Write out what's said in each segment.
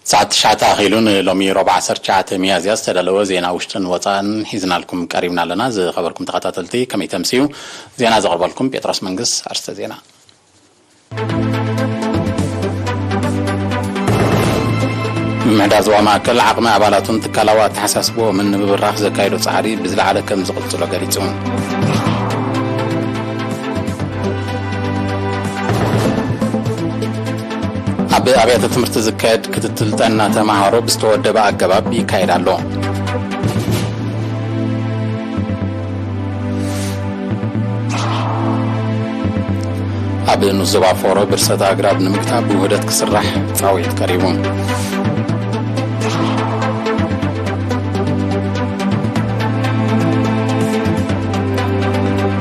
ሰዓት ትሽዓተ ኣኺሉ ንሎሚ ረቡዕ ዓሰርተ ትሽዓተ ሚያዝያ ዝተዳለወ ዜና ውሽጥን ወፃእን ሒዝናልኩም ቀሪብና ኣለና። ዝኸበርኩም ተኸታተልቲ ከመይ ተምስዩ? ዜና ዘቕርበልኩም ጴጥሮስ መንግስ። ኣርስተ ዜና። ምምሕዳር ዞባ ማእከል ዓቕሚ ኣባላቱን ትካላዊ ኣተሓሳስብኦምን ንምብራኽ ዘካየዶ ጻዕሪ ብዝለዓለ ከም ዝቕጽሎ ገሊጹ። ኣብ ኣብያተ ትምህርቲ ዝካየድ ክትትል ጥዕና ተማሃሮ ብዝተወደበ ኣገባብ ይካየድ ኣሎ። ኣብ ንዞባ ፎሮ ብርሰት ኣግራብ ንምግታእ ብውህደት ክስራሕ ጻውዒት ቀሪቡ።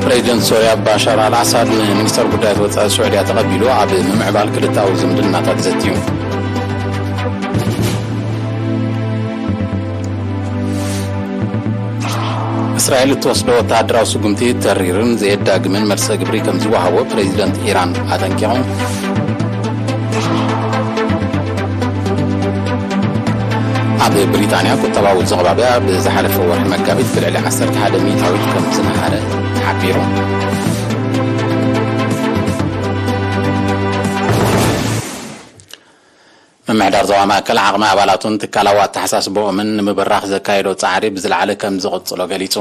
ፕሬዚደንት ሶርያ ባሻር ኣልኣሳድ ንሚኒስተር ጉዳያት ወጻኢ ስዑድያ ተቐቢሉ ኣብ ምምዕባል ክልተኣዊ ዝምድናታት ዘትዩ። እስራኤል እትወስዶ ወተሃደራዊ ስጉምቲ ተሪርን ዘየዳግምን መልሰ ግብሪ ከም ዝወሃቦ ፕሬዚደንት ኢራን ኣጠንቂቑ። ኣብ ብሪጣንያ ቁጠባዊ ዘቕባብያ ብዝሓለፈ ወርሒ መጋቢት ብልዕሊ ዓሰርተ ሓደ ሚእታዊት ከም ዝነሃረ ተሓቢሩ። ምምሕዳር ዞባ ማእከል ዓቕሚ ኣባላቱን ትካላዊ ኣተሓሳስባኦምን ንምብራኽ ዘካየዶ ጻዕሪ ብዝለዓለ ከም ዝቕጽሎ ገሊጹ።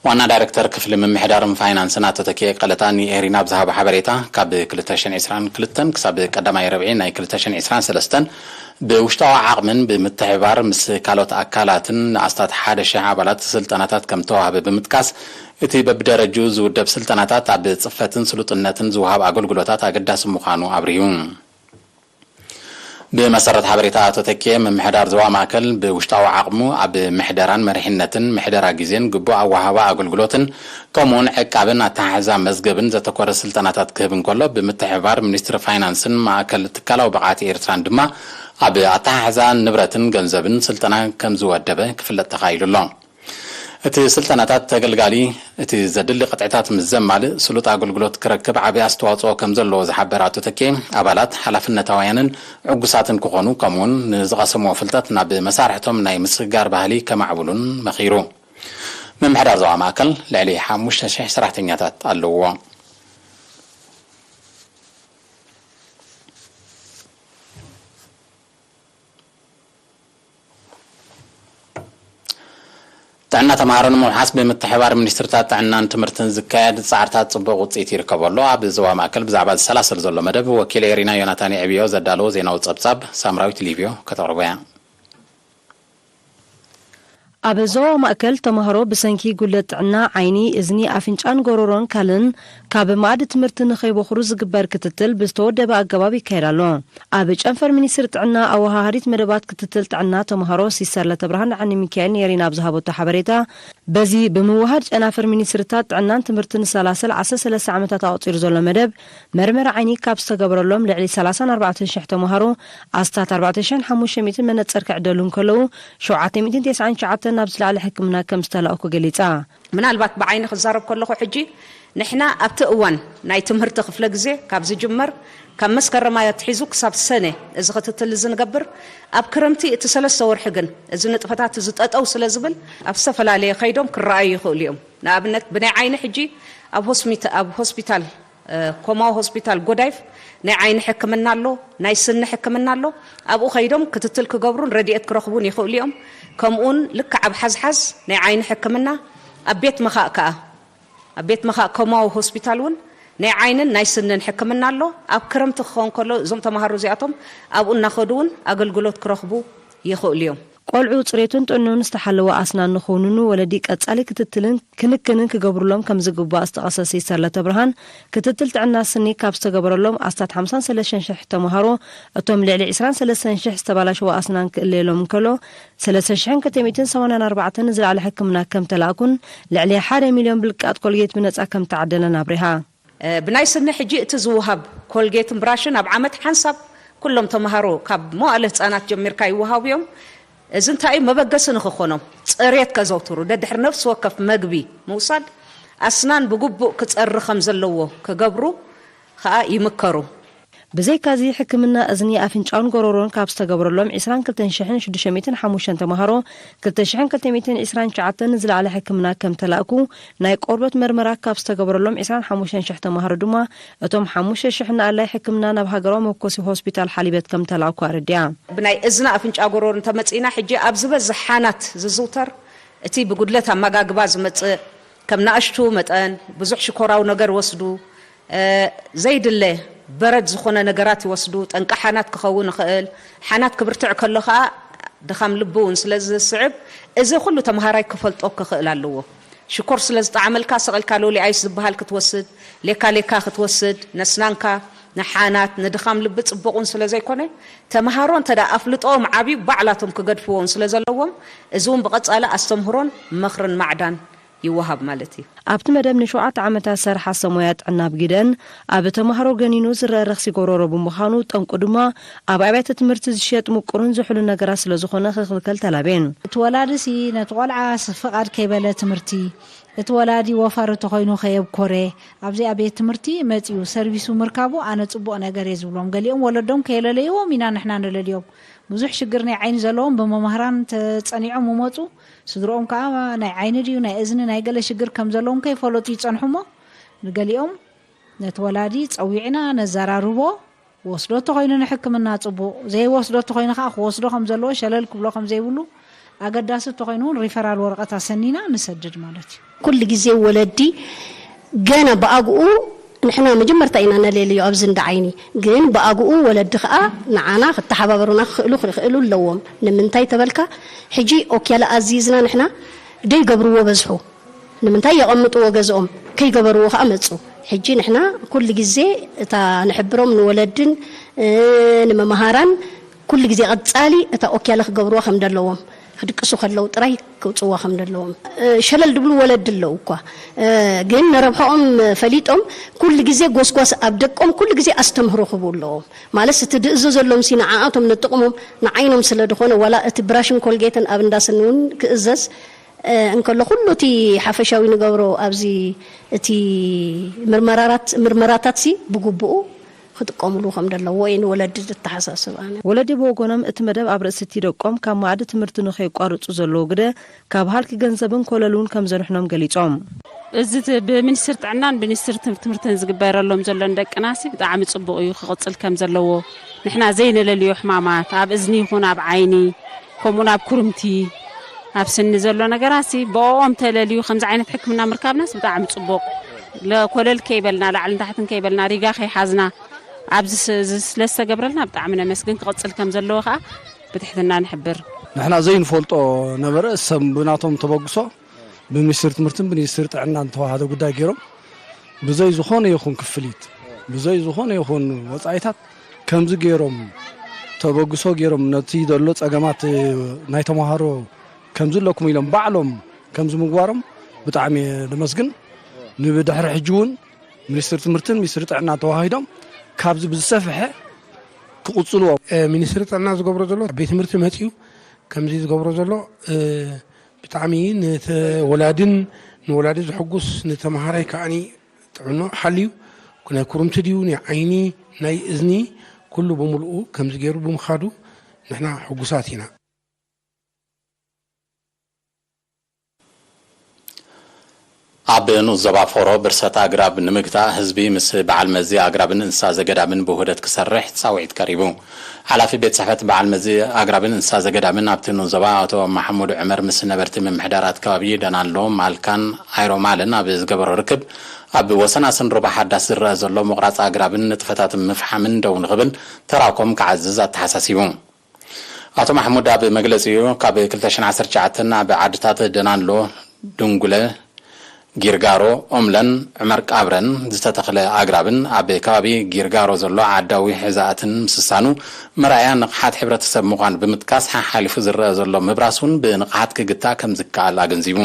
ዋና ዳይረክተር ክፍሊ ምምሕዳርን ፋይናንስን ኣቶ ተኪኤ ቀለታ ንኤሪና ብዝሃቦ ሓበሬታ፣ ካብ ክልተ ሽሕን ዕስራን ክልተን ክሳብ ቀዳማይ ረብዒ ናይ ክልተ ሽሕን ዕስራን ሰለስተን ብውሽጣዊ ዓቕምን ብምትሕብባር ምስ ካልኦት ኣካላትን ንኣስታት ሓደ ሽሕ ኣባላት ስልጠናታት ከም ተዋህበ ብምጥቃስ፣ እቲ በብደረጅኡ ዝውደብ ስልጠናታት ኣብ ጽፈትን ስሉጥነትን ዝወሃብ ኣገልግሎታት ኣገዳሲ ምዃኑ ኣብሪሁ። ብመሰረት ሓበሬታ ኣቶ ተኬ፣ ምምሕዳር ዞባ ማእከል ብውሽጣዊ ዓቕሙ ኣብ ምሕደራን መሪሕነትን ምሕደራ ግዜን ግቡእ ኣወሃህባ ኣገልግሎትን ከምኡውን ዕቃብን ኣተሓሕዛ መዝገብን ዘተኮረ ስልጠናታት ክህብ እንከሎ፣ ብምትሕብባር ሚኒስትሪ ፋይናንስን ማእከል ትካላዊ ብቕዓት ኤርትራን ድማ ኣብ ኣተሓሕዛ ንብረትን ገንዘብን ስልጠና ከም ዝወደበ ክፍለጥ ተኻኢሉ ኣሎ። እቲ ስልጠናታት ተገልጋሊ እቲ ዘድሊ ቅጥዕታት ምስ ዘማልእ ስሉጥ ኣገልግሎት ክረክብ ዓቢ ኣስተዋጽኦ ከም ዘለዎ ዝሓበረ ኣቶ ተኬ፣ ኣባላት ሓላፍነታውያንን ዕጉሳትን ክኾኑ፣ ከምኡውን ንዝቐሰምዎ ፍልጠት ናብ መሳርሕቶም ናይ ምስግጋር ባህሊ ከማዕብሉን መኺሩ። ምምሕዳር ዞባ ማእከል ልዕሊ ሓሙሽተ ሽሕ ሰራሕተኛታት ኣለውዎ። ጥዕና ተምሃሮ ንምውሓስ ብምትሕባር ሚኒስትርታት ጥዕናን ትምህርትን ዝካየድ ጻዕርታት ጽቡቕ ውጽኢት ይርከቦ ኣሎ። ኣብ ዞባ ማእከል ብዛዕባ ዝሰላሰል ዘሎ መደብ ወኪል ኤሪና ዮናታን የዕብዮ ዘዳለዎ ዜናዊ ጸብጻብ ሳምራዊት ሊብዮ ከተቕርቦ እያ። ኣብ ዞባ ማእከል ተምሃሮ ብሰንኪ ጉድለት ጥዕና ዓይኒ፣ እዝኒ፣ ኣፍንጫን ጎሮሮን ካልእን ካብ መኣዲ ትምህርቲ ንኸይበኹሩ ዝግበር ክትትል ብዝተወደበ ኣገባብ ይካየድ ኣሎ። ኣብ ጨንፈር ሚኒስትሪ ጥዕና ኣወሃሃዲት መደባት ክትትል ጥዕና ተምሃሮ ሲስተር ለተብርሃን ዓንደሚካኤል ንኤሪና ኣብ ዝሃበቶ ሓበሬታ፣ በዚ ብምውሃድ ጨናፍር ሚኒስትርታት ጥዕናን ትምህርትን ዝሰላሰል ዓሰርተ ሰለስተ ዓመታት ኣቑጺሩ ዘሎ መደብ መርመራ ዓይኒ ካብ ዝተገበረሎም ልዕሊ ሰላሳን ኣርባዕተን ሽሕ ተምሃሮ ኣስታት ኣርባዕተ ሽሕን ሓሙሽተ ሚእትን መነጸር ክዕደሉ እንከለዉ፣ ሸውዓተ ሚእትን ተስዓን ትሽዓተን ናብ ዝለዓለ ሕክምና ከም ዝተላእኩ ገሊጻ። ምናልባት ብዓይኒ ክዛረብ ከለኹ፣ ሕጂ ንሕና ኣብቲ እዋን ናይ ትምህርቲ ክፍለ ግዜ ካብ ዝጅመር፣ ካብ መስከረም ኣትሒዙ ክሳብ ሰነ እዚ ክትትል እዚ ንገብር። ኣብ ክረምቲ እቲ ሰለስተ ወርሒ ግን እዚ ንጥፈታት እዚ ጠጠው ስለ ዝብል፣ ኣብ ዝተፈላለየ ከይዶም ክረኣዩ ይኽእሉ እዮም። ንኣብነት ብናይ ዓይኒ ሕጂ ኣብ ሆስሚታ-፣ ኣብ ሆስፒታል፣ እ፣ ኮማዊ ሆስፒታል ጎዳይፍ ናይ ዓይኒ ሕክምና ኣሎ፣ ናይ ስኒ ሕክምና ኣሎ። ኣብኡ ከይዶም ክትትል ክገብሩን ረድኤት ክረኽቡን ይኽእሉ እዮም። ከምኡውን ልክዕ ኣብ ሓዝሓዝ ናይ ዓይኒ ሕክምና ኣብ ቤት ምኻእ ከኣ፣ ኣብ ቤት ምኻእ ኮማዊ ሆስፒታል እውን ናይ ዓይንን ናይ ስንን ሕክምና ኣሎ። ኣብ ክረምቲ ክኸውን ከሎ እዞም ተምሃሮ እዚኣቶም ኣብኡ እናኸዱ እውን ኣገልግሎት ክረኽቡ ይኽእሉ እዮም። ቆልዑ ጽሬቱን ጥዕንኡን ዝተሓለወ ኣስናን ንኽውንኑ ወለዲ ቀጻሊ ክትትልን ክንክንን ክገብሩሎም ከም ዝግባእ ዝጠቐሰ ሲስተር ለተብርሃን፣ ክትትል ጥዕና ስኒ ካብ ዝተገበረሎም ኣስታት ሓምሳን ሰለስተን ሽሕ ተምሃሮ፣ እቶም ልዕሊ ዕስራን ሰለስተን ሽሕ ዝተባላሸወ ኣስናን ክእለየሎም እንከሎ፣ ሰለስተ ሽሕን ክልተ ሚእትን ሰማንያን ኣርባዕተን ንዝለዓለ ሕክምና ከም ተላእኩን ልዕሊ ሓደ ሚልዮን ብልቃጥ ኮልጌት ብነጻ ከም ተዓደለን ኣብሪሃ። እ፣ ብናይ ስኒ ሕጂ እቲ ዝወሃብ ኮልጌትን ብራሽን ኣብ ዓመት ሓንሳብ ኩሎም ተምሃሮ ካብ መዋእለ ህጻናት ጀሚርካ ይወሃቡ እዮም። እዚ እንታይ እዩ? መበገሲ ንኽኾኖም፣ ጽሬት ከዘውትሩ፣ ደድሕሪ ነፍሲ ወከፍ መግቢ ምውሳድ ኣስናን ብግቡእ ክጸሪ ከም ዘለዎ ክገብሩ ከኣ ይምከሩ። ብዘይካዚ ሕክምና እዝኒ ኣፍንጫን ጎሮሮን ካብ ዝተገበረሎም ዕስራን ክልተን ሽሕን ሽዱሽተ ሚእትን ሓሙሽተን ተምሃሮ ክልተ ሽሕን ክልተ ሚእትን ዕስራን ትሽዓተን ንዝለዓለ ሕክምና ከም ተላእኩ፣ ናይ ቆርበት መርመራ ካብ ዝተገበረሎም ዕስራን ሓሙሽተን ሽሕ ተምሃሮ ድማ እቶም ሓሙሽተ ሽሕ ንኣላይ ሕክምና ናብ ሃገራዊ መኮሲ ሆስፒታል ሓሊበት ከም ተላእኩ ኣረዲኣ። ብናይ እዝኒ ኣፍንጫ ጎሮሮ እንተመጺእና፣ ሕጂ ኣብ ዝበዝሕ ሓናት ዝዝውተር እቲ ብጉድለት ኣመጋግባ ዝመጽእ፣ ከም ንኣሽቱ መጠን ብዙሕ ሽኮራዊ ነገር ወስዱ፣ ዘይድለ በረድ ዝኾነ ነገራት ይወስዱ፣ ጠንቂ ሓናት ክኸውን ይኽእል። ሓናት ክብርትዕ ከሎ ኸኣ ድኻም ልቢ እውን ስለ ዝስዕብ፣ እዚ ኩሉ ተምሃራይ ክፈልጦ ክኽእል ኣለዎ። ሽኮር ስለ ዝጠዓመልካ ስቕ ኢልካ ሎሊ ኣይስ ዝበሃል ክትወስድ፣ ሌካ ሌካ ክትወስድ፣ ነስናንካ፣ ንሓናት፣ ንድኻም ልቢ ጽቡቕ እውን ስለ ዘይኮነ፣ ተምሃሮ እንተ ደኣ ኣፍልጦኦም ዓብዩ ባዕላቶም ክገድፍዎ እውን ስለ ዘለዎም፣ እዚ እውን ብቐጻሊ ኣስተምህሮን ምኽርን ማዕዳን ይወሃብ ማለት እዩ። ኣብቲ መደብ ንሸውዓተ ዓመታት ዝሰርሓ ሰብሞያ ጥዕና ኣብ ጊደን፣ ኣብ ተምሃሮ ገኒኑ ዝረአ ረኽሲ ጎሮሮ ብምዃኑ፣ ጠንቁ ድማ ኣብ ኣብያተ ትምህርቲ ዝሽየጥ ምቁርን ዝሑልን ነገራት ስለ ዝኾነ ክኽልከል ተላብየን። እቲ ወላዲሲ ነቲ ቆልዓ ስ-፣ ፍቓድ ከይበለ ትምህርቲ፣ እቲ ወላዲ ወፋሪ ተኾይኑ ከየብኮረ፣ ኣብዚ ኣብ ቤት ትምህርቲ መጺኡ ሰርቪሱ ምርካቡ ኣነ ጽቡቕ ነገር እየ ዝብሎም። ገሊኦም ወለዶም ከየለለይዎም ኢና ንሕና ንለልዮም። ብዙሕ ሽግር ናይ ዓይኒ ዘለዎም ብመማህራን ተጸኒዖም ይመጹ። ስድርኦም ከኣ ናይ ዓይኒ ድዩ ናይ እዝኒ ናይ ገለ ሽግር ከም ዘለዎም ከይፈለጡ ይጸንሑ እሞ፣ ንገሊኦም ነቲ ወላዲ ጸዊዕና ነዘራርቦ። ወስዶ እንተኾይኑ ንሕክምና ጽቡቕ፣ ዘይወስዶ እንተኾይኑ ከኣ ክወስዶ ከም ዘለዎ፣ ሸለል ክብሎ ከም ዘይብሉ፣ ኣገዳሲ እንተኾይኑ እውን ሪፈራል ወረቐት ኣሰኒና ንሰድድ ማለት እዩ። ኩሉ ግዜ ወለዲ ገና ብኣግኡ ንሕና መጀመርታ ኢና ነለልዮ ኣብዚ እንዳ ዓይኒ፣ ግን ብኣግኡ ወለዲ ከኣ ንዓና ክተሓባበሩና ክኽእሉ ክኽእሉ ኣለዎም። ንምንታይ ተበልካ፣ ሕጂ ኦክያለ ኣዚዝና ንሕና ደይገብርዎ በዝሑ። ንምንታይ የቐምጥዎ ገዝኦም፣ ከይገበርዎ ከኣ መጹ። ሕጂ ንሕና ኩሉ ግዜ እታ ንሕብሮም ንወለድን፣ እ፣ ንመምሃራን ኩሉ ግዜ ቀጻሊ እታ ኦክያለ ክገብርዋ ከም ደለዎም፣ ክድቅሱ ከለዉ ጥራይ ክውጽዋ ከም ደለዎም፣ እ፣ ሸለል ድብሉ ወለዲ ኣለዉ እኳ። እ፣ ግን ንረብሖኦም ፈሊጦም ኩሉ ግዜ ጎስጓስ ኣብ ደቆም ኩሉ ግዜ ኣስተምህሮ ክህቡ ኣለዎም። ማለት እቲ ድእዘዘሎም ሲ ንዓኣቶም ንጥቕሞም ንዓይኖም ስለ ዝኾነ፣ ዋላ እቲ ብራሽን ኮልጌትን ኣብ እንዳስኒ እውን ክእዘዝ፣ እ፣ እንከሎ ኩሉ እቲ ሓፈሻዊ ንገብሮ ኣብዚ እቲ ምርመራራት-፣ ምርመራታት ሲ ብግቡኡ ክጥቀምሉ ከም ደለዎ እዩ ንወለዲ ዘተሓሳስብ ኣነ። ወለዲ ብወገኖም እቲ መደብ ኣብ ርእሲ እቲ ደቆም ካብ መኣዲ ትምህርቲ ንኸየቋርጹ ዘለዎ ግደ ካብ ሃልኪ ገንዘብን ኮለል እውን ከም ዘድሕኖም ገሊጾም። እዚ ት-፣ ብሚኒስትሪ ጥዕናን ብሚኒስትሪ ትም-፣ ትምህርትን ዝግበረሎም ዘሎ ንደቅናሲ ብጣዕሚ ጽቡቕ እዩ፣ ክቕጽል ከም ዘለዎ። ንሕና ዘይንለልዮ ሕማማት ኣብ እዝኒ ይኹን ኣብ ዓይኒ፣ ከምኡውን ኣብ ኩርምቲ፣ ኣብ ስኒ ዘሎ ነገራሲ ብኦኦም ተለልዩ ከምዚ ዓይነት ሕክምና ምርካብናስ ብጣዕሚ ጽቡቕ። ለኮለል ከይበልና፣ ላዕልን ታሕትን ከይበልና፣ ሪጋ ከይሓዝና፣ ኣብዚ ስ-፣ እዚ ስለ ዝተገብረልና ብጣዕሚ ነመስግን። ክቕጽል ከም ዘለዎ ከኣ ብትሕትና ንሕብር። ንሕና ዘይንፈልጦ ነበረ፣ እሰም ብናቶም ተበግሶ ብሚኒስትሪ ትምህርትን ብሚኒስትሪ ጥዕናን ዝተዋሃደ ጉዳይ ገይሮም፣ ብዘይ ዝኾነ ይኹን ክፍሊት፣ ብዘይ ዝኾነ ይኹን ወጻኢታት ከምዚ ገይሮም ተበግሶ ገይሮም ነቲ ዘሎ ጸገማት ናይ ተምሃሮ ከምዚ ኣለኩም ኢሎም ባዕሎም ከምዚ ምግባሮም ብጣዕሚ እየ ዘመስግን። ንብድሕሪ ሕጂ እውን ሚኒስትሪ ትምህርትን ሚኒስትሪ ጥዕናን ተዋሂዶም ካብዚ ብዝሰፍሐ ክቕጽልዎ። እ፣ ሚኒስትሪ ጥዕና ዝገብሮ ዘሎ ቤት ትምህርቲ መጺኡ ከምዚ ዝገብሮ ዘሎ፣ እ፣ ብጣዕሚ ንተ-፣ ወላድን ንወላዲ ዘሐጉስ፣ ንተምሃራይ ከኣኒ ጥዕኖ ሓልዩ፣ ናይ ኩርምቲ ድዩ፣ ናይ ዓይኒ፣ ናይ እዝኒ፣ ኩሉ ብምልኡ ከምዚ ገይሩ ብምኻዱ ንሕና ሕጉሳት ኢና። ኣብ ንኡስ ዞባ ፍቕሮ ብርሰት ኣግራብ ንምግታእ ህዝቢ ምስ በዓል መዚ ኣግራብን እንስሳ ዘገዳምን ብውህደት ክሰርሕ ጻውዒት ቀሪቡ። ሓላፊ ቤት ጽሕፈት በዓል መዚ ኣግራብን እንስሳ ዘገዳምን ኣብቲ ንኡስ ዞባ ኣቶ ማሕሙድ ዑመር ምስ ነበርቲ ምምሕዳራት ከባቢ ደናሎ፣ ማልካን ኣይሮማልን ኣብ ዝገበሮ ርክብ፣ ኣብ ወሰናስን ሩባ ሓዳስ ዝረአ ዘሎ ምቑራጽ ኣግራብን ንጥፈታት ምፍሓምን ደው ንኽብል ተራእኮም ክዓዝዝ ኣተሓሳሲቡ። ኣቶ ማሕሙድ ኣብ መግለጺኡ፣ ካብ ክልተ ሽሕን ዓሰርተ ትሽዓተን ኣብ ዓድታት ደናሎ፣ ድንጉለ፣ ጊርጋሮ፣ ኦምለን፣ ዑመር ቃብረን ዝተተኽለ ኣግራብን ኣብ ከባቢ ጊርጋሮ ዘሎ ዓዳዊ ሕዛእትን ምስሳኑ መርኣያ ንቕሓት ሕብረተሰብ ምዃኑ ብምጥቃስ፣ ሓሓሊፉ ዝረኣ ዘሎ ምብራስ እውን ብንቕሓት ክግታእ ከም ዝከኣል ኣገንዚቡ።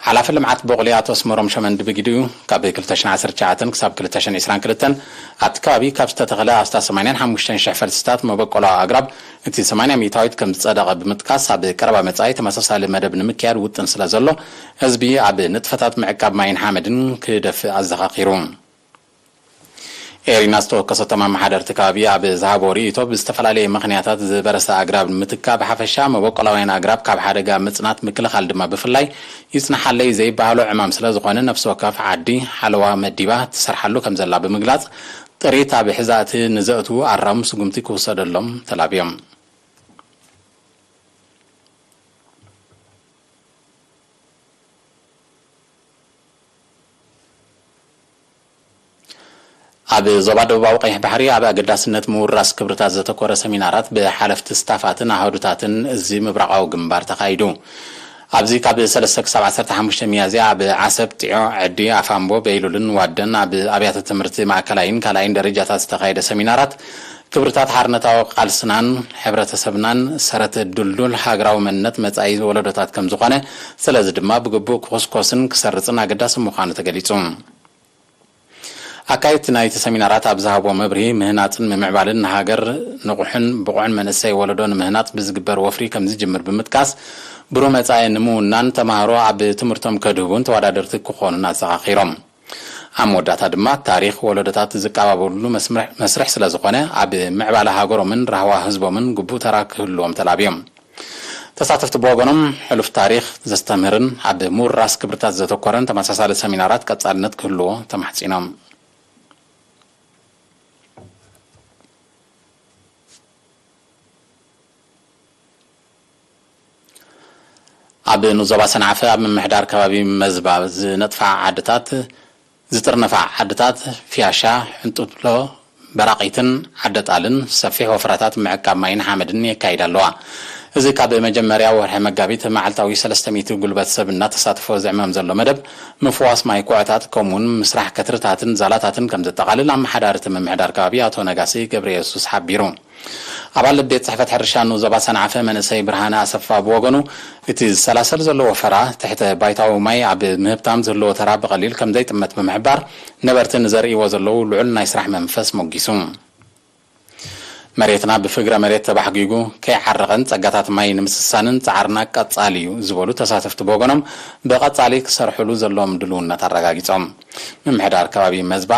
ሓላፊ ልምዓት ቦቕሊ ኣቶ ኣስመሮም ሸመንዲ ብግዲኡ፣ ካብ ክልተ ሽሕን ዓሰርተ ትሽዓተን ክሳብ ክልተ ሽሕን ዕስራን ክልተን ኣብቲ ከባቢ ካብ ዝተተኽለ ኣስታት ሰማንያን ሓሙሽተን ሽሕ ፈልስታት መበቆላዊ ኣግራብ እቲ ሰማንያ ሚእታዊት ከም ዝጸደቐ ብምጥቃስ፣ ኣብ ቀረባ መጻኢ ተመሳሳሊ መደብ ንምክያድ ውጥን ስለ ዘሎ፣ ህዝቢ ኣብ ንጥፈታት ምዕቃብ ማይን ሓመድን ክደፍእ ኣዘኻኺሩ። ኤሪና ዝተወከሰቶም ኣመሓደርቲ ከባቢ ኣብ ዝሃቦ ርእይቶ፣ ብዝተፈላለየ ምኽንያታት ዝበረሰ ኣግራብ ንምትካእ፣ ብሓፈሻ መበቆላውያን ኣግራብ ካብ ሓደጋ ምጽናት ምክልኻል ድማ ብፍላይ ይጽናሓለይ ዘይበሃሎ ዕማም ስለ ዝኾነ፣ ነፍሲ ወከፍ ዓዲ ሓለዋ መዲባ ትሰርሓሉ ከም ዘላ ብምግላጽ፣ ጥሪት ኣብ ሕዛእቲ ንዘእትዉ ኣራሙ ስጉምቲ ክውሰደሎም ተላብዮም። ኣብ ዞባ ደቡባዊ ቀይሕ ባሕሪ ኣብ ኣገዳስነት ምውራስ ክብርታት ዘተኮረ ሰሚናራት ብሓለፍቲ ስታፋትን ኣሃዱታትን እዚ ምብራቓዊ ግንባር ተኻይዱ። ኣብዚ ካብ ሰለስተ ክሳብ ዓሰርተ ሓሙሽተ ሚያዝያ ኣብ ዓሰብ፣ ጢዖ፣ ዕዲ፣ ኣፋምቦ፣ በይሉልን ዋደን ኣብ ኣብያተ ትምህርቲ ማእከላይን ካልኣይን ደረጃታት ዝተኻየደ ሰሚናራት ክብርታት ሓርነታዊ ቃልስናን ሕብረተሰብናን ሰረት ድልዱል ሃገራዊ መንነት መጻኢ ወለዶታት ከም ዝኾነ፣ ስለዚ ድማ ብግቡእ ክኹስኮስን ክሰርጽን ኣገዳሲ ምዃኑ ተገሊጹ። ኣካየድቲ ናይቲ ሰሚናራት ኣብ ዝሃብዎ መብርሂ፣ ምህናጽን ምምዕባልን ንሃገር ንቑሕን ብቑዕን መንእሰይ ወለዶ ንምህናጽ ብዝግበር ወፍሪ ከም ዝጅምር ብምጥቃስ፣ ብሩህ መጻኢ ንምውናን ተማሃሮ ኣብ ትምህርቶም ከድህቡን ተወዳደርቲ ክኾኑን ኣዘኻኺሮም። ኣብ መወዳእታ ድማ፣ ታሪኽ ወለዶታት ዝቀባበሉሉ መስምሕ-፣ መስርሕ ስለ ዝኾነ፣ ኣብ ምዕባለ ሃገሮምን ራህዋ ህዝቦምን ግቡእ ተራ ክህልዎም ተላብዮም። ተሳተፍቲ ብወገኖም፣ ሕሉፍ ታሪኽ ዘስተምህርን ኣብ ምውራስ ክብርታት ዘተኮረን ተመሳሳሊ ሰሚናራት ቀጻልነት ክህልዎ ተማሕጺኖም። ኣብ ንዞባ ሰንዓፈ ኣብ ምምሕዳር ከባቢ መዝባ ዝነጥፋ ዓድታት፣ ዝጥርነፋ ዓድታት ፊያሻ፣ ሕንጡሎ፣ በራቒትን ዓደጣልን ሰፊሕ ወፍራታት ምዕቃብ ማይን ሓመድን የካይዳ ኣለዋ። እዚ ካብ መጀመርያ ወርሒ መጋቢት መዓልታዊ ሰለስተ ሚእቲ ጉልበት ሰብ እናተሳተፎ ዝዕመም ዘሎ መደብ ምፍዋስ ማይ ኩዕታት፣ ከምኡውን ምስራሕ ከትርታትን ዛላታትን ከም ዘጠቓልል ኣመሓዳሪ እቲ ምምሕዳር ከባቢ ኣቶ ነጋሲ ገብረየሱስ ሓቢሩ። ኣባል ቤት ጽሕፈት ሕርሻ ንኡስ ዞባ ሰንዓፈ መንእሰይ ብርሃነ ኣሰፋ ብወገኑ፣ እቲ ዝሰላሰል ዘሎ ወፈራ ትሕተ ባይታዊ ማይ ኣብ ምህብታም ዝህልዎ ተራ ብቐሊል ከም ዘይጥመት ብምሕባር፣ ነበርቲ ንዘርእይዎ ዘለዉ ልዑል ናይ ስራሕ መንፈስ ሞጊሱ። መሬትና ብፍግረ መሬት ተባሕጒጉ ከይዓረቐን ጸጋታት ማይ ንምስሳንን ጻዕርና ቀጻሊ እዩ ዝበሉ ተሳተፍቲ ብወገኖም፣ ብቐጻሊ ክሰርሕሉ ዘለዎም ድልውነት ኣረጋጊጾም። ምምሕዳር ከባቢ መዝባ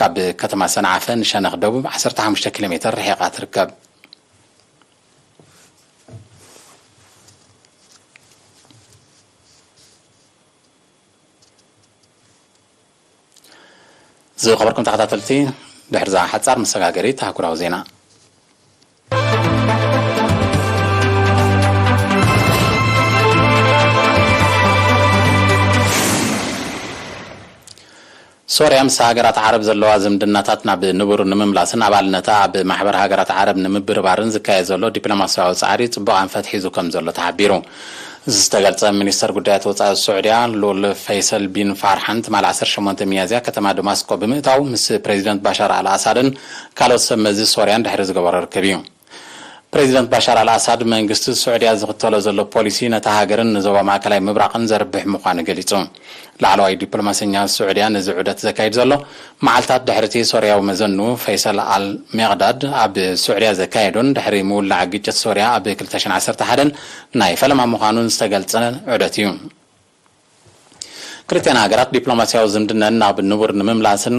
ካብ ከተማ ሰንዓፈ ንሸነኽ ደቡብ ዓሰርተ ሓሙሽተ ኪሎ ሜትር ርሒቓ ትርከብ። ዝኸበርኩም ተኸታተልቲ፣ ድሕሪ እዛ ሓጻር መሰጋገሪት ኣህጉራዊ ዜና። ሶርያ ምስ ሃገራት ዓረብ ዘለዋ ዝምድናታት ናብ ንቡር ንምምላስን ኣባልነታ ኣብ ማሕበር ሃገራት ዓረብ ንምብርባርን ዝካየድ ዘሎ ዲፕሎማስያዊ ጻዕሪ ጽቡቕ ኣንፈት ሒዙ ከም ዘሎ ተሓቢሩ። እዚ ዝተገልጸ፣ ሚኒስተር ጉዳያት ወጻኢ ስዑድያ ልኡል ፈይሰል ቢን ፋርሓን ትማሊ ዓሰርተ ሸሞንተ ሚያዝያ ከተማ ደማስቆ ብምእታው፣ ምስ ፕሬዚደንት ባሻር ኣልኣሳድን ካልኦት ሰብ መዚ ሶርያን ድሕሪ ዝገበሮ ርክብ እዩ። ፕሬዚደንት ባሻር ኣልኣሳድ፣ መንግስቲ ስዑድያ ዝኽተሎ ዘሎ ፖሊሲ ነታ ሃገርን ንዞባ ማእከላይ ምብራቕን ዘርብሕ ምዃኑ ገሊጹ። ላዕለዋይ ዲፕሎማሰኛ ስዑድያ ነዚ ዑደት ዘካይድ ዘሎ፣ መዓልታት ድሕሪቲ ሶርያዊ መዘኑ ፈይሰል ኣል ሜቕዳድ ኣብ ስዑድያ ዘካየዶን ድሕሪ ምውላዕ ግጭት ሶርያ ኣብ ክልተ ሽሕን ዓሰርተ ሓደን ናይ ፈለማ ምዃኑን ዝተገልጸ ዑደት እዩ። ክልቲኣን ሃገራት ዲፕሎማስያዊ ዝምድነን ናብ ንቡር ንምምላስን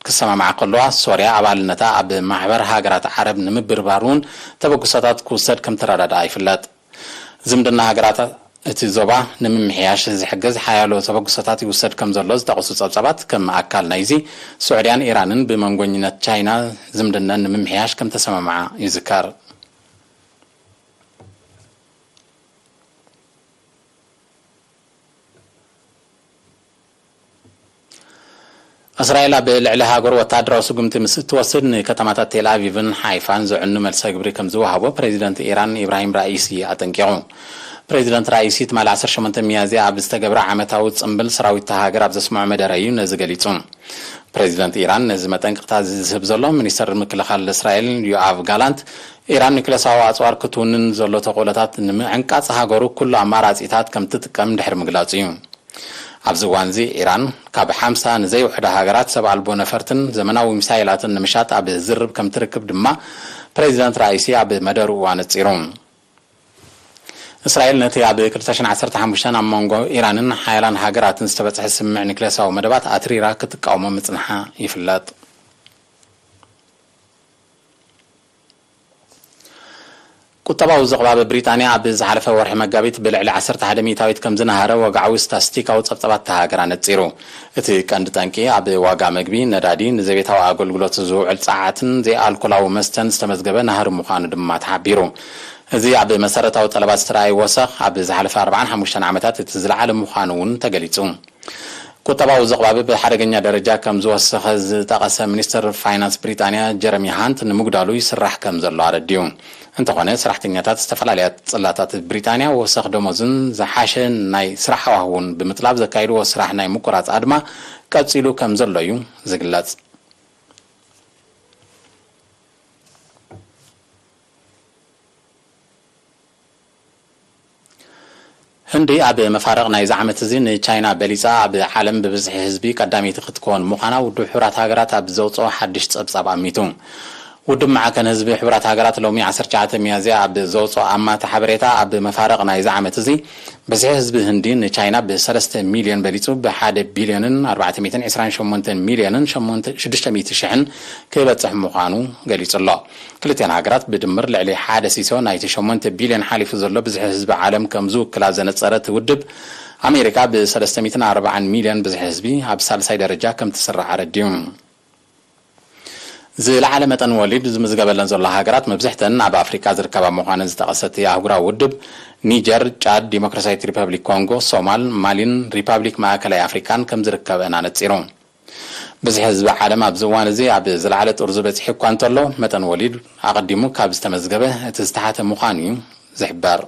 ክሰማምዓ ከለዋ፣ ሶርያ ኣባልነታ ኣብ ማሕበር ሃገራት ዓረብ ንምብርባር እውን ተበግሶታት ክውሰድ ከም ተረዳድኣ ይፍለጥ። ዝምድና ሃገራት እቲ ዞባ ንምምሕያሽ ዝሕግዝ ሓያሎ ተበግሶታት ይውሰድ ከም ዘሎ ዝጠቐሱ ጸብጻባት፣ ከም ኣካል ናይዚ፣ ስዑድያን ኢራንን ብመንጎኝነት ቻይና ዝምድነን ንምምሕያሽ ከም ተሰማምዓ ይዝከር። እስራኤል ኣብ ልዕሊ ሃገሩ ወተሃደራዊ ስጉምቲ ምስ እትወስድ፣ ንከተማታት ቴል ኣቪቭን ሓይፋን ዘዕኑ መልሰ ግብሪ ከም ዝወሃቦ ፕሬዚደንት ኢራን ኢብራሂም ራኢሲ ኣጠንቂቑ። ፕሬዚደንት ራኢሲ ትማሊ ዓሰርተ ሸሞንተ ሚያዝያ ኣብ ዝተገብረ ዓመታዊ ጽምብል ሰራዊት እታ ሃገር ኣብ ዘስምዖ መደረ እዩ ነዚ ገሊጹ። ፕሬዚደንት ኢራን ነዚ መጠንቀቕታ ዝህብ ዘሎ፣ ሚኒስተር ምክልኻል እስራኤል ዮኣቭ ጋላንት፣ ኢራን ኒውክለሳዊ ኣጽዋር ክትውንን ዘሎ ተኽእሎታት ንምዕንቃጽ ሃገሩ ኩሉ ኣማራጺታት ከም ትጥቀም ድሕሪ ምግላጹ እዩ። ኣብዚ እዋንዚ ኢራን ካብ ሓምሳ ንዘይውሕዳ ሃገራት ሰብ ኣልቦ ነፈርትን ዘመናዊ ሚሳይላትን ንምሻጥ ኣብ ዝርብ ከም ትርክብ ድማ ፕሬዚደንት ራኢሲ ኣብ መደርኡ ኣነጺሩ። እስራኤል ነቲ ኣብ ክልተ ሽሕን ዓሰርተ ሓሙሽተን ኣብ መንጎ ኢራንን ሓያላን ሃገራትን ዝተበጽሐ ስምምዕ ኒውክለሳዊ መደባት ኣትሪራ ክትቃወሞ ምጽንሓ ይፍለጥ። ቁጠባዊ ዘቕባብ ብሪጣንያ ኣብ ዝሓለፈ ወርሒ መጋቢት ብልዕሊ ዓሰርተ ሓደ ሚእታዊት ከም ዝነሃረ ወግዓዊ ስታስቲካዊ ጸብጻባት እታ ሃገር ኣነጺሩ። እቲ ቀንዲ ጠንቂ ኣብ ዋጋ መግቢ፣ ነዳዲ፣ ንዘቤታዊ ኣገልግሎት ዝውዕል ጸዓትን ዘይኣልኮላዊ መስተን ዝተመዝገበ ናህሪ ምዃኑ ድማ ተሓቢሩ። እዚ ኣብ መሰረታዊ ጠለባት ዝተረኣየ ወሰኽ ኣብ ዝሓለፈ ኣርባዓን ሓሙሽተን ዓመታት እቲ ዝለዓለ ምዃኑ እውን ተገሊጹ። ቁጠባዊ ዘቕባብ ብሓደገኛ ደረጃ ከም ዝወሰኸ ዝጠቐሰ ሚኒስትር ፋይናንስ ብሪጣንያ ጀረሚ ሃንት ንምጉዳሉ ይስራሕ ከም ዘሎ ኣረዲኡ። እንተኾነ ሰራሕተኛታት ዝተፈላለያ ጽላታት ብሪጣንያ ወሰኽ ደሞዝን ዝሓሸ ናይ ስራሕ ሃዋህውን ብምጥላብ ዘካይድዎ ስራሕ ናይ ምቁራጽ ኣድማ ቀጺሉ ከም ዘሎ እዩ ዝግለጽ። ህንዲ ኣብ መፋርቕ ናይዚ ዓመት እዚ ንቻይና በሊጻ ኣብ ዓለም ብብዝሒ ህዝቢ ቀዳመይቲ ክትከውን ምዃና ውድብ ሕቡራት ሃገራት ኣብ ዘውጽኦ ሓድሽ ጸብጻብ ኣሚቱ። ውድብ ማዕከን ህዝቢ ሕቡራት ሃገራት ሎሚ ዓሰርተ ትሽዓተ ሚያዝያ ኣብ ዘውጽኦ ኣማታ ሓበሬታ፣ ኣብ መፋርቕ ናይዚ ዓመት እዚ ብዝሒ ህዝቢ ህንዲ ንቻይና ብ ሰለስተ ሚልዮን በሊጹ፣ ብ ሓደ ቢልዮንን ኣርባዕተ ሚእትን ዕስራን ሸሞንተን ሚልዮንን ሸሞንተ ሽዱሽተ ሚእቲ ሽሕን ክበጽሕ ምዃኑ ገሊጹ ኣሎ። ክልቲኣን ሃገራት ብድምር ልዕሊ ሓደ ሲሶ ናይቲ ሸሞንተ ቢልዮን ሓሊፉ ዘሎ ብዝሒ ህዝቢ ዓለም ከም ዝውክላ ዘነጸረ እቲ ውድብ፣ ኣሜሪካ ብ ሰለስተ ሚእትን ኣርባዓን ሚልዮን ብዝሒ ህዝቢ ኣብ ሳልሳይ ደረጃ ከም ትስራዕ ኣረዲኡ። ዝለዓለ መጠን ወሊድ ዝምዝገበለን ዘሎ ሃገራት መብዝሕተን ኣብ ኣፍሪቃ ዝርከባ ምዃነን ዝጠቐሰ እቲ ኣህጉራዊ ውድብ፣ ኒጀር፣ ጫድ፣ ዲሞክራሲያዊት ሪፐብሊክ ኮንጎ፣ ሶማል፣ ማሊን ሪፐብሊክ ማእከላይ ኣፍሪቃን ከም ዝርከበን ኣነጺሩ። ብዝሒ ህዝቢ ዓለም ኣብዚ እዋን እዚ ኣብ ዝለዓለ ጥርዙ በጺሑ እኳ እንተሎ፣ መጠን ወሊድ ኣቐዲሙ ካብ ዝተመዝገበ እቲ ዝተሓተ ምዃኑ እዩ ዝሕበር።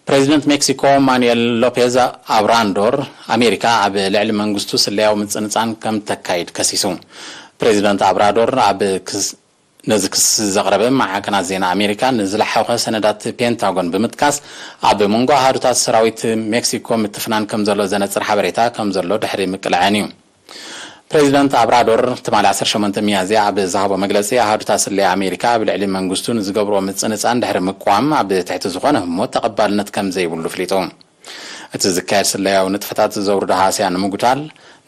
ፕሬዚደንት ሜክሲኮ ማኑኤል ሎፔዝ ኣብራንዶር፣ ኣሜሪካ ኣብ ልዕሊ መንግስቱ ስለያዊ ምጽንጻን ከም ተካይድ ከሲሱ። ፕሬዚደንት ኣብራዶር ኣብ ክስ ነዚ ክሲ ዘቕረበ ማዕከናት ዜና ኣሜሪካ ንዝለሓኸ ሰነዳት ፔንታጎን ብምጥቃስ፣ ኣብ መንጎ ኣሃዱታት ሰራዊት ሜክሲኮ ምትፍናን ከም ዘሎ ዘነጽር ሓበሬታ ከም ዘሎ ድሕሪ ምቅላዐን እዩ። ፕሬዚደንት ኣብራዶር ትማሊ ዓሰርተ ሸሞንተ ሚያዝያ ኣብ ዝሃቦ መግለጺ፣ ኣሃዱታት ስለያ ኣሜሪካ ኣብ ልዕሊ መንግስቱ ንዝገብርዎ ምጽንጻን ድሕሪ ምቅዋም፣ ኣብ ትሕቲ ዝኾነ ህሞት ተቐባልነት ከም ዘይብሉ ኣፍሊጡ። እቲ ዝካየድ ስለያዊ ንጥፈታት ዘውርዶ ሃስያ ንምጉዳል፣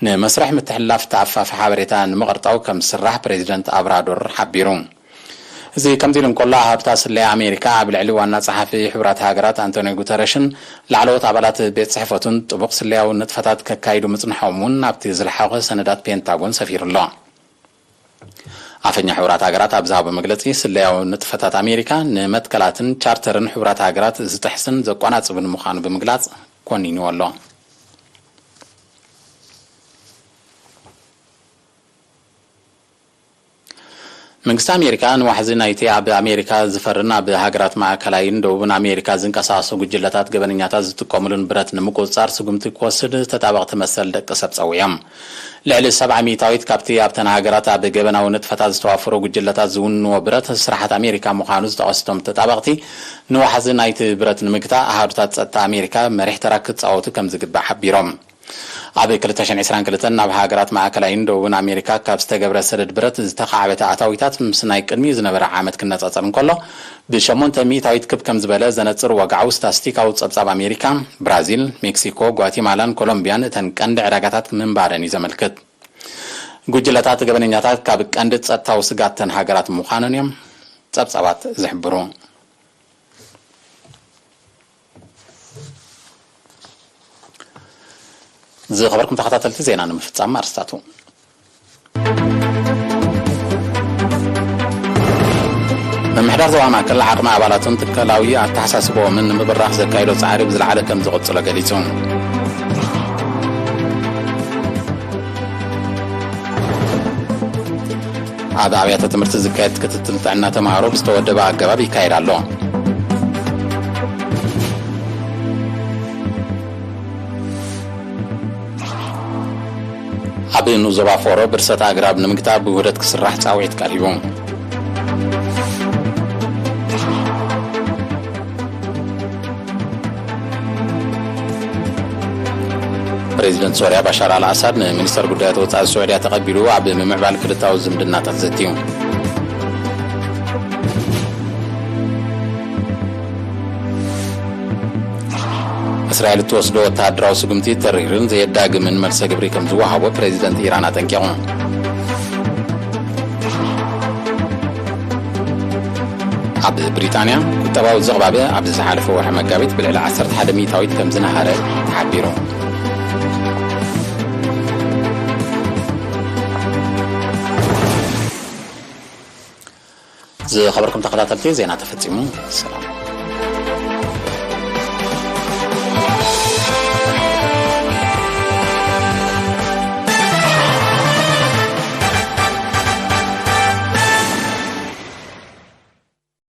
ንመስርሕ ምትሕልላፍ ተኣፋፊ ሓበሬታ ንምቕርጣው ከም ዝስራሕ ፕሬዚደንት ኣብራዶር ሓቢሩ። እዚ ከምዚ ኢሉ እንከሎ፣ ኣሃዱታት ስለያ ኣሜሪካ ኣብ ልዕሊ ዋና ጸሓፊ ሕቡራት ሃገራት ኣንቶኒዮ ጉተረሽን ላዕለዎት ኣባላት ቤት ጽሕፈቱን ጥቡቕ ስለያዊ ንጥፈታት ከካይዱ ምጽንሖም እውን ኣብቲ ዝለሓኸ ሰነዳት ፔንታጎን ሰፊሩ ኣሎ። ኣፈኛ ሕቡራት ሃገራት ኣብ ዝሃቦ መግለጺ፣ ስለያዊ ንጥፈታት ኣሜሪካ ንመትከላትን ቻርተርን ሕቡራት ሃገራት ዝጥሕስን ዘቆናጽብን ምዃኑ ብምግላጽ ኮኒንዎ ኣሎ። መንግስቲ ኣሜሪካ ንዋሕዚ ናይቲ ኣብ ኣሜሪካ ዝፈርን ኣብ ሃገራት ማእከላይን ደቡብን ኣሜሪካ ዝንቀሳቐሱ ጉጅለታት ገበነኛታት ዝጥቀሙሉን ብረት ንምቁጽጻር ስጉምቲ ክወስድ ተጣበቕቲ መሰል ደቂ ሰብ ጸዊዖም። ልዕሊ ሰብዓ ሚእታዊት ካብቲ ኣብተን ሃገራት ኣብ ገበናዊ ንጥፈታት ዝተዋፈሩ ጉጅለታት ዝውንዎ ብረት ስራሓት ኣሜሪካ ምዃኑ ዝጠቐሱ እቶም ተጣበቕቲ፣ ንዋሕዚ ናይቲ ብረት ንምግታእ ኣሃዱታት ጸጥታ ኣሜሪካ መሪሕ ተራ ክጻወቱ ከም ዝግባእ ሓቢሮም። ኣብ ክልተ ሽሕን ዕስራን ክልተን ናብ ሃገራት ማእከላይን ደቡብን ኣሜሪካ ካብ ዝተገብረ ሰደድ ብረት ዝተኻዕበተ ኣታዊታት ምስ ናይ ቅድሚኡ ዝነበረ ዓመት ክነጻጸር እንከሎ፣ ብሸሞንተ ሚእታዊት ክብ ከም ዝበለ ዘነጽር ወግዓዊ ስታስቲካዊ ጸብጻብ ኣሜሪካ፣ ብራዚል፣ ሜክሲኮ፣ ጓቲማላን ኮሎምቢያን እተን ቀንዲ ዕዳጋታት ምንባረን እዩ ዘመልክት። ጉጅለታት ገበነኛታት ካብ ቀንዲ ጸጥታዊ ስጋት እተን ሃገራት ምዃነን እዮም ጸብጻባት ዝሕብሩ። ዝኸበርኩም ተኸታተልቲ ዜና፣ ንምፍጻም ኣርስታቱ። ምምሕዳር ዞባ ማእከል ዓቕሚ ኣባላቱን ትካላዊ ኣተሓሳስቦምን ንምብራኽ ዘካየዶ ጻዕሪ ብዝለዓለ ከም ዝቕጽሎ ገሊጹ። ኣብ ኣብያተ ትምህርቲ ዝካየድ ክትትል ጥዕና ተምሃሮ ብዝተወደበ ኣገባብ ይካየድ ኣሎ። ኣብ ንኡስ ዞባ ፎሮ ብርሰት ኣግራብ ንምግታእ ብውህደት ክስራሕ ጻውዒት ቀሪቡ። ፕሬዚደንት ሶርያ ባሻር ኣልኣሳድ ንሚኒስተር ጉዳያት ወጻኢ ስዑድያ ተቐቢሉ ኣብ ምምዕባል ክልታዊ ዝምድናታት ዘትዩ። እስራኤል እትወስዶ ወተሃደራዊ ስጉምቲ ተሪርን ዘየዳግምን መልሰ ግብሪ ከም ዝወሃቦ ፕሬዚደንት ኢራን ኣጠንቂቑ። ኣብ ብሪጣንያ ቁጠባዊ ዝቕባበ ኣብዚ ዝሓለፈ ወርሒ መጋቢት ብልዕሊ ዓሰርተ ሓደ ሚእታዊት ከም ዝነሃረ ተሓቢሩ። ዝኸበርኩም ተኸታተልቲ፣ ዜና ተፈጺሙ። ሰላም።